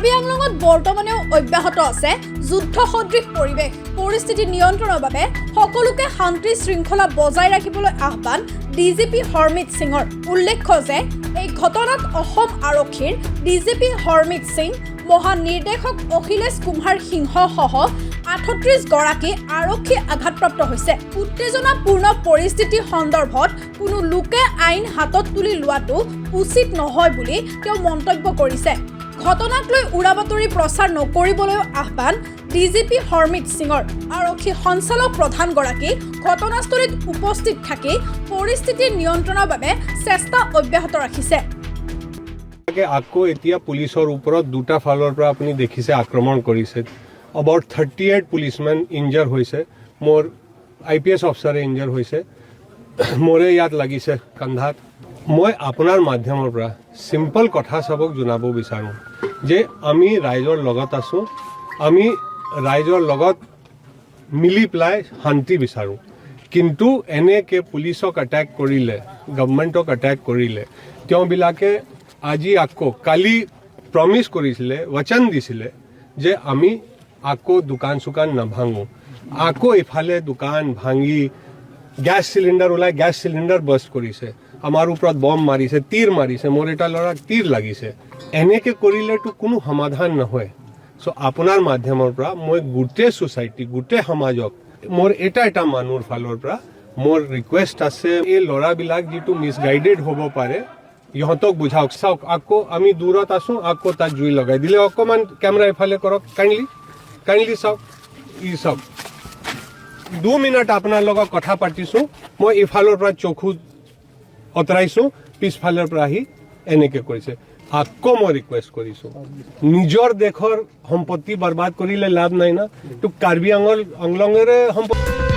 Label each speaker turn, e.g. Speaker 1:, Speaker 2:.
Speaker 1: কাৰ্বি আংলঙত বৰ্তমানেও অব্যাহত আছে যুদ্ধ সদৃশ পৰিৱেশ। পৰিস্থিতি নিয়ন্ত্ৰণৰ বাবে সকলোকে শান্তি শৃংখলা বজাই ৰাখিবলৈ আহ্বান ডিজিপি হৰমিত সিঙৰ। উল্লেখ্য যে এই ঘটনাত অসম আৰক্ষীৰ ডিজিপি হৰমিত সিং, মহানিৰ্দেশক অখিলেশ কুমাৰ সিংহসহ 38 গৰাকী আৰক্ষী আঘাতপ্ৰাপ্ত হৈছে। উত্তেজনাপূৰ্ণ পৰিস্থিতি সন্দৰ্ভত কোনো লোকে আইন হাতত তুলি লোৱাটো উচিত নহয় বুলি তেওঁ মন্তব্য কৰিছে। ঘটনাক লৈ উৰা বাতৰি প্ৰচাৰ নকৰিবলৈও আহ্বান ডিজিপি হৰমিত সিঙৰ। আৰক্ষী সঞ্চালক প্ৰধানগৰাকী ঘটনাস্থলীত উপস্থিত থাকি পৰিস্থিতি নিয়ন্ত্ৰণৰ বাবে চেষ্টা অব্যাহত ৰাখিছে।
Speaker 2: আকৌ এতিয়া পুলিচৰ ওপৰত দুটা ফালৰ পৰা আপুনি দেখিছে আক্ৰমণ কৰিছে। এবাউট 38 পুলিচমেন ইনজাৰ হৈছে। মোৰ আইপিএছ অফিচাৰে ইনজাৰ হৈছে, মোৰে ইয়াত লাগিছে কান্ধাত। মই আপোনাৰ মাধ্যমৰ পৰা চিম্পল কথা চবক জনাব বিচাৰোঁ যে আমি ৰাইজৰ লগত আছোঁ, আমি ৰাইজৰ লগত মিলি পেলাই শান্তি বিচাৰোঁ। কিন্তু এনেকৈ পুলিচক এটেক কৰিলে, গভমেণ্টক এটেক কৰিলে, তেওঁবিলাকে আজি আকৌ কালি প্ৰমিছ কৰিছিলে, বচন দিছিলে যে আমি আকৌ দোকান চোকান নাভাঙো। আকৌ ইফালে দোকান ভাঙি গেছ চিলিণ্ডাৰ ওলাই গেছ চিলিণ্ডাৰ বাৰ্ষ্ট কৰিছে, আমাৰ ওপৰত বম মাৰিছে, তীৰ মাৰিছে, মোৰ এটা ল'ৰাক তীৰ লাগিছে। এনেকৈ কৰিলেতো কোনো সমাধান নহয়। চ' আপোনাৰ মাধ্যমৰ পৰা মই গোটেই ছ'চাইটি, গোটেই সমাজক মোৰ এটা এটা মানুহৰ ফালৰ পৰা মোৰ ৰিকুৱেষ্ট আছে, এই ল'ৰাবিলাক যিটো মিছগাইডেড হ'ব পাৰে, ইহঁতক বুঝাওক। চাওক, আকৌ আমি দূৰত আছোঁ, আকৌ তাত জুই লগাই দিলে। অকণমান কেমেৰা ইফালে কৰক কাইণ্ডলি, কাইণ্ডলি। চাওক, ই চাওক, 2 মিনিট আপোনাৰ লগত কথা পাতিছোঁ, মই ইফালৰ পৰা চকু আঁতৰাইছোঁ, পিছফালৰ পৰা আহি এনেকে কৰিছে। আকৌ মই ৰিকুৱেষ্ট কৰিছোঁ, নিজৰ দেশৰ সম্পত্তি বৰবাদ কৰিলে লাভ নাই না। তো কাৰ্বি আংলঙেৰে সম্পত্তি।